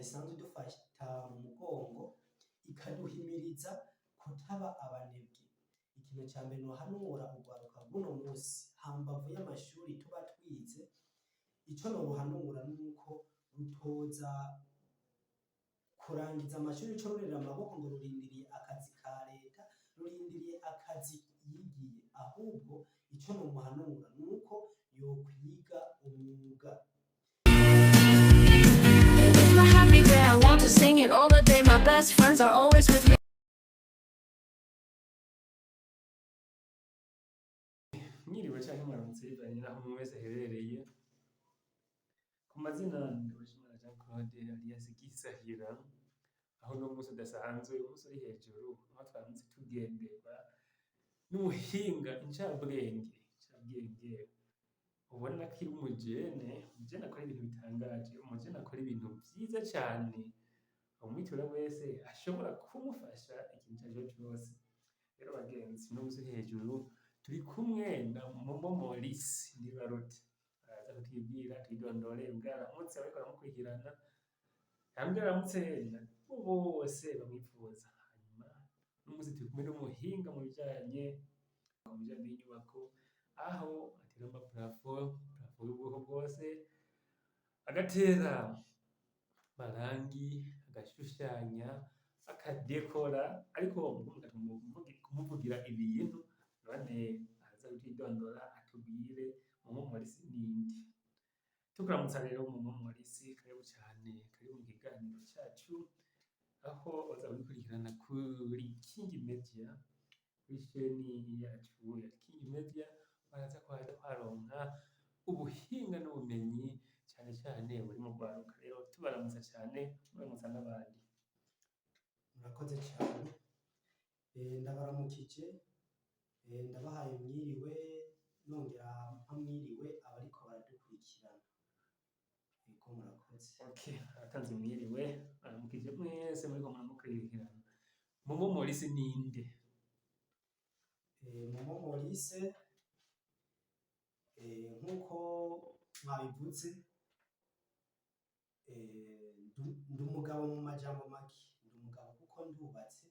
isanzwe idufata mu mugongo ikaduhimiriza kutaba abanebwe. Ikintu ca mbere nohanura urwaruka rw'uno musi hambavu y'amashuri tuba twize, ico noruhanura nuko rutoza kurangiza amashuri ico rurera amaboko ngo rurindiriye akazi ka leta, rurindiriye akazi yigiye, ahubwo ico nomuhanura nuko yokwiga umwuga. It's my happy day, I want to sing it all the day. My best friends are always with me. Mwiriwe canke mwaramutse bivanye n'aho umwe wese aherereye. Ku mazina ni Ndabashimana Jean Claude alias Gisahira, aho uno munsi udasanzwe, umunsi uri hejuru, aho twaramutse tugenderwa n'umuhinga incabwenge, incabwenge ubona ko ari umujene, umujene akora ibintu bitangaje, umujene akora ibintu vyiza cane, umwitura wese ashobora kumufasha ikintu icarico cose. Rero bagenzi, uno munsi uri hejuru turi kumwe na Momo Maurice Nibaruta, araza kutwibwira twidondore, mbwa aramutse abariko baramukurikirana, yambwira aramutse bose bamwipfuza. Hanyuma uno munsi turi kumwe n'umuhinga mu bijanye n'inyubako, aho atera ama plafond, plafond y'ubwoko bwose, agatera amarangi, agashushanya, akadekora, ariko kumuvugira ibintu none araza kutwidondora atubwire Momo Maurice ninde. Tukuramutsa rero Momo Maurice, karibu cane, karibu mu kiganiro cacu, aho baza kugikurikirana kuri King Media, kuri sheni yacu ya King Media, baraza kuhaza kuharonka ubuhinga n'ubumenyi cane cane buri mu rwaruka. Rero tubaramutsa cane, muramutsa n'abandi. Murakoze cane, ndabaramukije, ndabahaye mwiriwe nongera mpa mwiriwe abariko baradukurikirana. Ego murakoze. Okay, aratanze mwiriwe, aramukije mwese muriko muramukurikirana. Momo Maurice ninde? Momo Maurice, nkuko mwabivuze, ndi umugabo mu majambo make, ndi umugabo kuko ndubatse,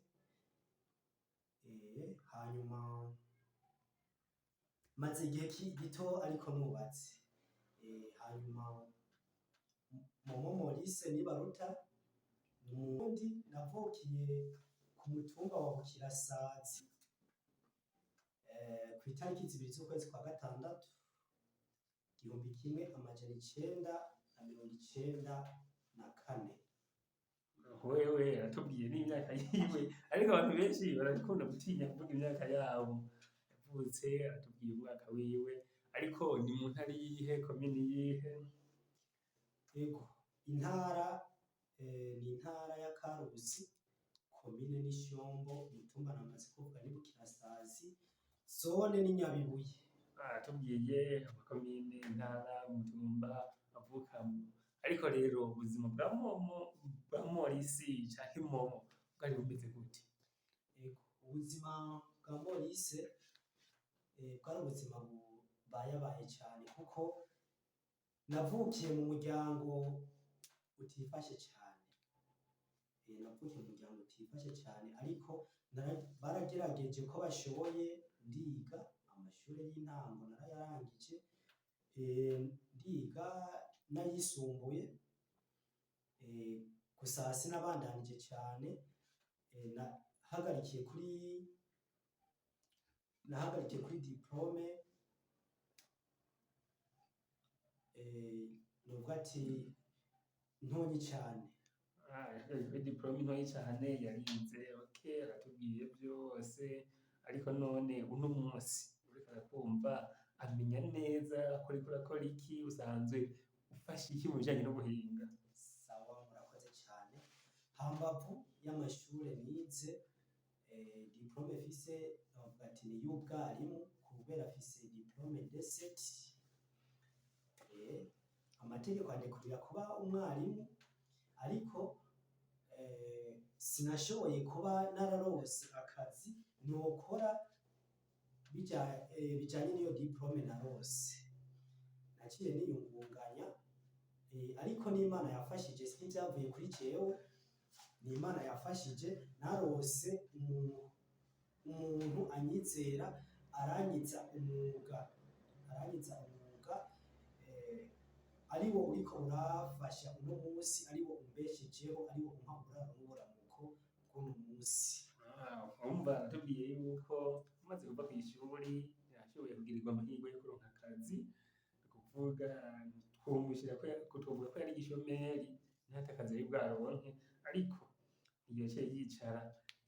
hanyuma maze igihe gito ariko nubatse, hanyuma Momo Maurice Nibaruta ni umurundi, navukiye ku mutumba wa Bukirasazi, kw'itariki 2 z'ukwezi kwa gatandatu 1994. Wewe aratubwiye n'imyaka yiwe, ariko abantu benshi barakunda gutinya kuvuga imyaka yabo. Yavutse aratubwiye umwaka wiwe, ariko ni mu ntara iyihe, komine iyihe? Ego, intara ni intara ya Karusi, komine ni Shombo, umutumba namaze kuvuga ni Bukirasazi, zone ni Nyabibuye. Aratubwiye amakomine, intara, umutumba avukamwo. Ariko rero ubuzima bwa Momo, bwa Maurice canke Momo bwari bumeze gute? Ego, ubuzima bwa Maurice bwari ubuzima bubayabaye cane kuko navukiye mu muryango utifashe cane. Navukiye mu muryango utifashe cane, ariko baragerageje ko bashoboye ndiga amashure y'intango narayarangije, ndiga n'ayisumbuye, gusa sinabandanije cane, nahagarikiye kuri diplome, novuga ati ntonyi cane. Ah, yahagarikiye kuri diplome ntoyi cane, yarize, okay, aratubwiye vyose, ariko none uno munsi uriko arakumva amenya neza ko uriko urakora iki, usanzwe ufasha iki mu bijanye n'ubuhinga? Sawa, murakoze cane. Hambavu y'amashure nize, diplome mfise novuga ati ni iy'ubwarimu kubera mfise diplome D7. Amategeko andekurira kuba umwarimu, ariko sinashoboye kuba nararose akazi nokora bijanye n'iyo diplome narose. Naciye niyungunganya. Ariko n'Imana yafashije, ntibyavuye kuri jewe, ni Imana yafashije. Narose umuntu anyizera, aranyiza umwuga, ariwo uriko urafasha uno munsi, ariwo umbeshejeho, ariwo umpa uburaro n'uburamuko bw'uno munsi. Ah, urumva aratubwiye yuko umaze kuva kw'ishuri yashoboye kugirirwa amahirwe yo kuronka akazi. Ni ukuvuga twomushyira ko twovuga ko yari igishomeri, ntata akazi yari bwaronke, ariko ntiyaciye yicara,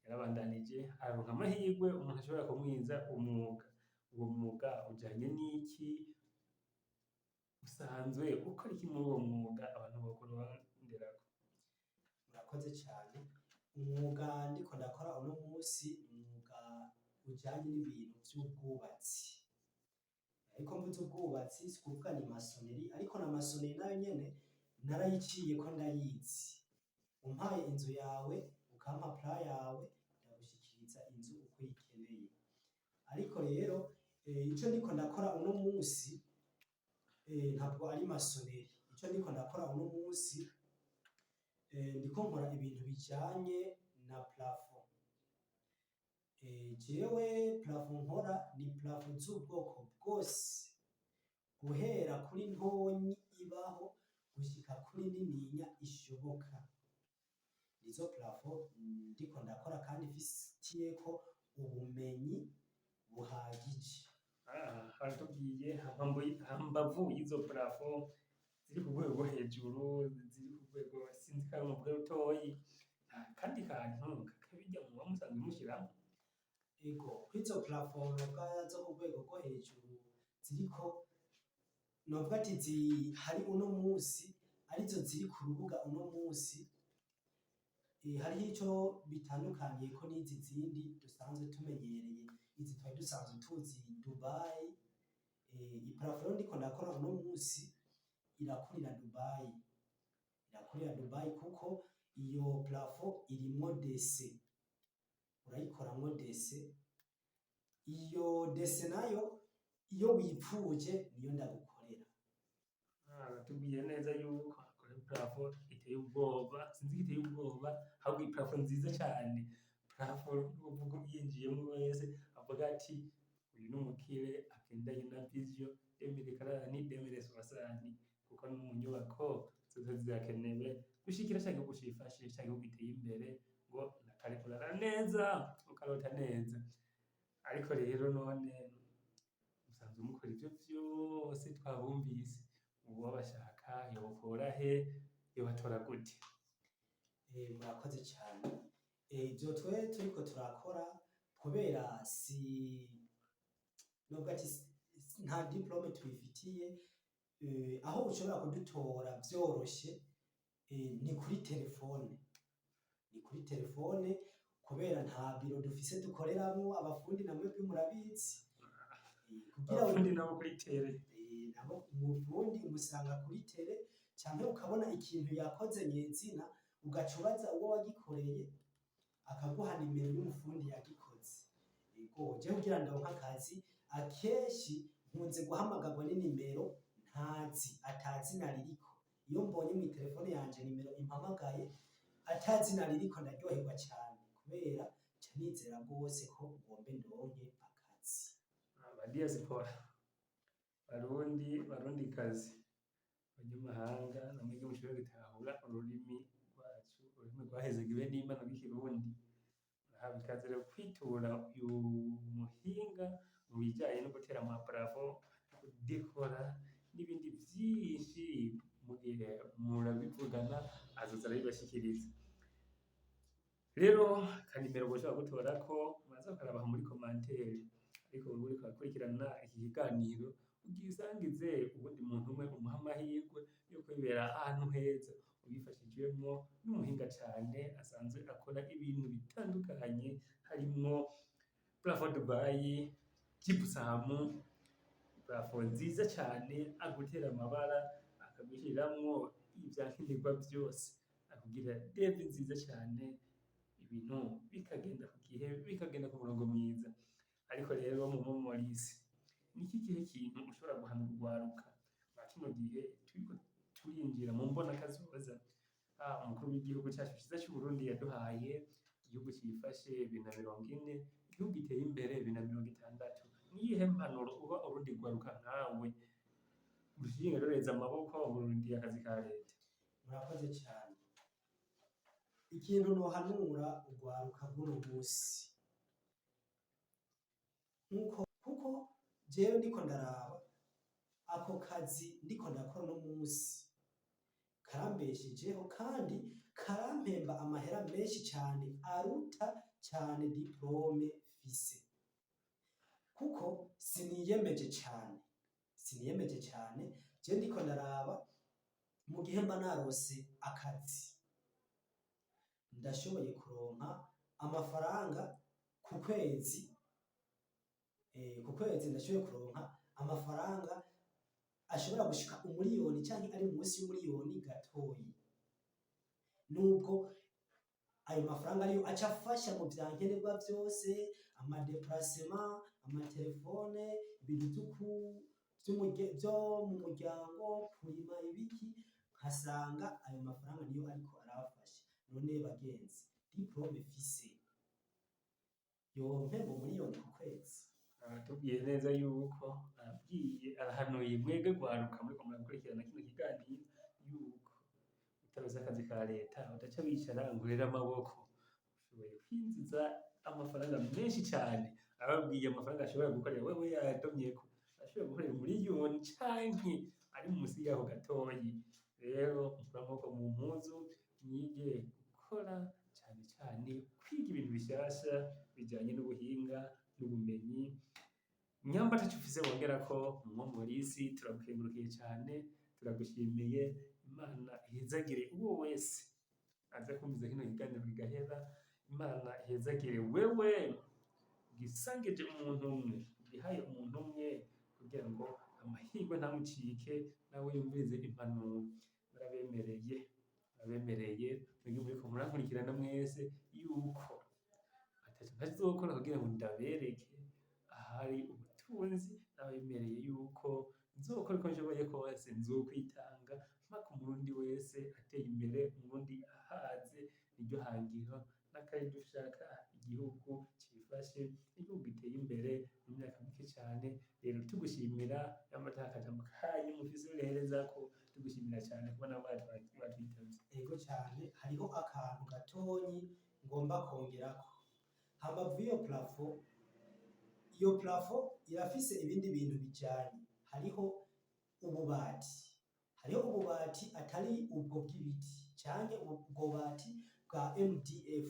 yarabandanije aronka amahirwe umuntu ashobora kumwiza umwuga. Uwo mwuga ujanye n'iki? Usanzwe ukora iki muri uwo mwuga abantu bokuronderako? Murakoze cyane. Umwuga ndiko ndakora uno munsi ni umwuga ujanye n'ibintu vy'ubwubatsi. Ariko mvuze ubwubatsi, si kuvuga ni maçonnerie, ariko na maçonnerie nayo nyene narayiciyeko, ndayizi. Umpaye inzu yawe, ukampa plan yawe, ndagushikiriza inzu uko uyikeneye. Ariko rero ico ndiko ndakora uno munsi ntabwo ari maçonnerie. Ico ndiko ndakora uno munsi, ndiko nkora ibintu bijanye na plafond. Jewe plafond nkora ni plafond z'ubwoko bwose, guhera kuri ntonyi ibaho gushika kuri nininya ishoboka. Nizo plafond ndiko ndakora kandi mfitiyeko ubumenyi buhagije. Ah, baratubwiye hambavu y'izo plafond ziri ku rwego rwo hejuru, ziri ku rwego sinzi ko ari umuvuga rutoyi, nta kandi kantu kakabirya muba musanzwe mushiramwo? Ego, kw'izo plafond novuga zo ku rwego rwo hejuru ziriko, novuga ati zihari uno munsi, arizo ziri ku rubuga uno munsi, hariho ico bitandukaniyeko n'izi zindi dusanzwe tumenyereye, izi twari dusanzwe tuzi Dubai. Iplafond rero ndiko ndakora uno munsi irakurira Dubai, irakurira Dubai, kuko iyo plafond irimwo dessin, urayikoramwo dessin. Iyo dessin nayo iyo wipfuje niyo ndagukorera. Aratubwiye neza yuko akora plafond iteye ubwoba, sinzi ko iteye ubwoba, ahubwo iplafond nziza cane, plafond uvuga uyinjiyemwo wese avuga ati: "Uyu ni umukire agendanye na vision 2040, 2060," kuko no mu nyubako zose zirakenewe gushikira ca gihugu cifashe, ca gihugu giteye imbere, ngo nakare urara neza ukarota neza. Ariko rero none musanzwe mukora ivyo vyose twabumvise, uwobashaka yokora he, yobatora gute? Murakoze cane. Ivyo twe turiko turakora, kubera si novuga ati nta diplôme tubifitiye, aho ushobora kudutora vyoroshe ni kuri telefone, ni kuri telefone, kubera nta biro dufise dukoreramwo. Abafundi na mwebwe murabizi. Kugira Abafundi nabo kuri terrain. Nabo umufundi umusanga kuri terrain, canke ukabona ikintu yakoze nyezina, ugaca ubaza uwo wagikoreye, akaguha nimero y'umufundi yagikoze. Ego, je kugira ndonke akazi, akenshi nkunze guhamagarwa n'inimero ntazi, atazina ririko. Iyo mbonye mw'itelefone yanje nimero impamagaye atazina ririko, ndaryoherwa cane, kubera nca nizera rwose ko ngombe ndonke akazi. Aba diaspora, Barundi, Barundikazi, abanyamahanga namwebwe mushobora gutahura ururimi rwacu, ururimi rwahezagiwe n'Imana rw'Ikirundi, murahawe ikaze rero kwitura uyu muhinga mu bijanye no gutera amaplafond, no kudekora n'ibindi vyinshi. Mu gihe murabivugana azoza arabibashikiriza. Rero akanimero boshobora gutorako muraza kukarabaha muri commentaire, ariko wewe uriko urakurikirana iki kiganiro, ugisangize uwundi muntu umwe, umuhe amahirwe yo kwibera ahantu heza ubifashijwemwo n'umuhinga cane asanzwe akora ibintu bitandukanye, harimwo plafond Dubai, gypsum, plafond nziza cane, agutera amabara, akagushiriramwo ivyankenerwa vyose, akugira devis nziza cane, ibintu bikagenda ku gihe, bikagenda ku murongo mwiza. Ariko rero Momo Maurice, niki kihe kintu ushobora guhanura urwaruka mwa kino gihe turiko? Turinjira mu mbona kazoza. Umukuru w'igihugu cacu ciza c'Uburundi yaduhaye igihugu cifashe 2040, igihugu giteye imbere 2060. Niyihe mpanuro uba urundi rwaruka nkawe rushinga rureza amaboko ngo rurindiriye akazi ka leta? Murakoze cyane. Ikintu nohanura urwaruka rw'uno munsi, nkuko kuko jewe ndiko ndaraba ako kazi ndiko ndakora uno munsi, karambeshejeho kandi karampemba amahera menshi cyane aruta cyane diplôme mfise, kuko siniyemeje cyane, siniyemeje cyane. Je ndiko ndaraba, mu gihe mba narose akazi, ndashoboye kuronka amafaranga ku kwezi, ku kwezi ndashoboye kuronka amafaranga ashobora gushika 1 miliyoni canke ari munsi y'umuriyoni gatoyi, nubwo ayo mafaranga ariyo aca afasha mu vya nkenerwa vyose: ama déplacement, amatelefone, ibintu vyo mu muryango, kurima, ibiki, nkasanga ayo mafaranga niyo ariko arafasha. None bagenzi, diplôme mfise yompemba 1 miliyoni ku kwezi? Aratubwiye neza yuko arabwiye, arahanuye mwebwe rwaruka muriko murakurikirana kino kiganiro, yuko utaronse akazi ka leta udaca wicara ngo urere amaboko. Ushoboye kwinjiza amafaranga menshi cane. Arababwiye amafaranga ashobora gukorera, wewe yayadomyeko, ashobora gukorera 1 miliyoni canke ari musi yaho gatoyi. Rero mukure amaboko mu mpuzu, mwige gukora cane cane, kwiga ibintu bishasha bijanye n'ubuhinga n'ubumenyi. Nyamba ataco ufise wongerako, mwo Morisi, turagukengurukiye cane, turagushimiye. Imana ihezagire uwo wese aza kumviza kino kiganiro kigahera. Imana ihezagire wewe ugisangije umuntu umwe, ugihaye umuntu umwe kugira ngo amahirwe ntamucike, nawe yumvirize impanuro. Narabemereye, narabemereye mwebwe muriko murankurikirana mwese, yuko ataco ntazokora kugira ngo ndabereke ahari ubutunzi. Nabemereye yuko nzokora uko nshoboye kose, nzokwitanga mpaka Umurundi wese ateye imbere, Umurundi ahaze. Niryo hangiro n'akari dushaka: igihugu cifashe, igihugu giteye imbere mu myaka mike cane. Rero tugushimira, nyamba ata kajambo kanyu mufise uherezako, tugushimira cane kubona watwitavye. Ego cyane, hariho akantu gatonyi ngomba kongerako hambavu y'iyo plafond. Iyo plafond irafise ibindi bintu bijanye. Hariho ububati, hariho ububati atari ubwo bw'ibiti canke ubwo bubati bwa MDF.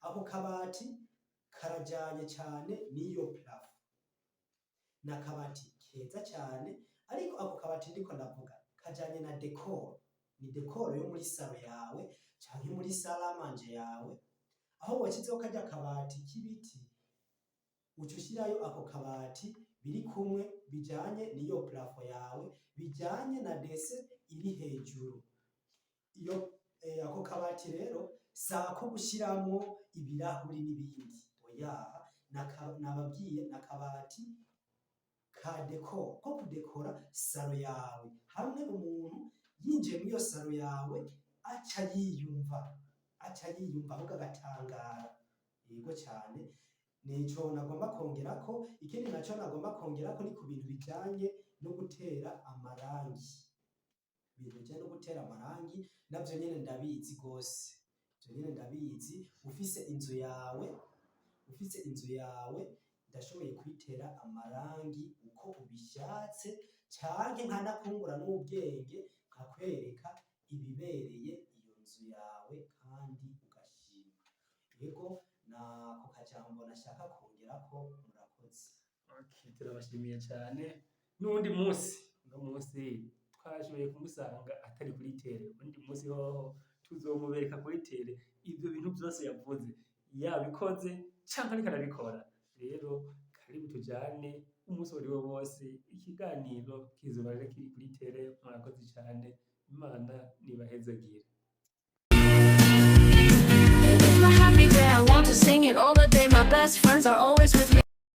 Ako kabati karajanye cane n'iyo plafond, ni akabati keza cane. Ariko ako kabati ndiko ndavuga kajanye na décor, ni décor yo muri salon yawe canke muri salle à manger yawe. Aho washizeho karya kabati k'ibiti, uca ushirayo ako kabati biri kumwe, bijanye n'iyo plafond yawe, bijanye na dessin iri hejuru. Iyo ako kabati rero si ako gushiramwo ibirahuri n'ibindi, oya. Nababwiye ni akabati ka décor, ko kudekora salon yawe, hamwe umuntu yinjiye muri iyo salon yawe aca yiyumva ahubwo agatangara. Yego cyane, nico nagomba kongerako. Ikindi naco nagomba kongerako ni ku bintu bijanye no gutera amarangi. Ibintu bijanye no gutera amarangi navyo nyene ndabizi gose, ivyo nyene ndabizi. Ufise inzu yawe, ufise inzu yawe, ndashoboye kuyitera amarangi uko ubishatse, canke nkanakungura n'ubwenge nkakwereka ibibereye iyo nzu yawe kandi ugashima. Yego, nako kajambo nashaka kongerako. Murakoze. Okay, turabashimiye cyane. N'uwundi munsi, uno munsi twashoboye kumusanga atari kuri terrain. Uwundi munsi hoho tuzomubereka kuri terrain, ivyo bintu vyose yavuze yabikoze canke ariko arabikora. Rero karibu tujane umunsi wariwo wose, ikiganiro kizoba rero kiri kuri terrain. Murakoze cane, Imana nibahezagire. It's my happy day, I want to sing it all the day. My best friends are always with me.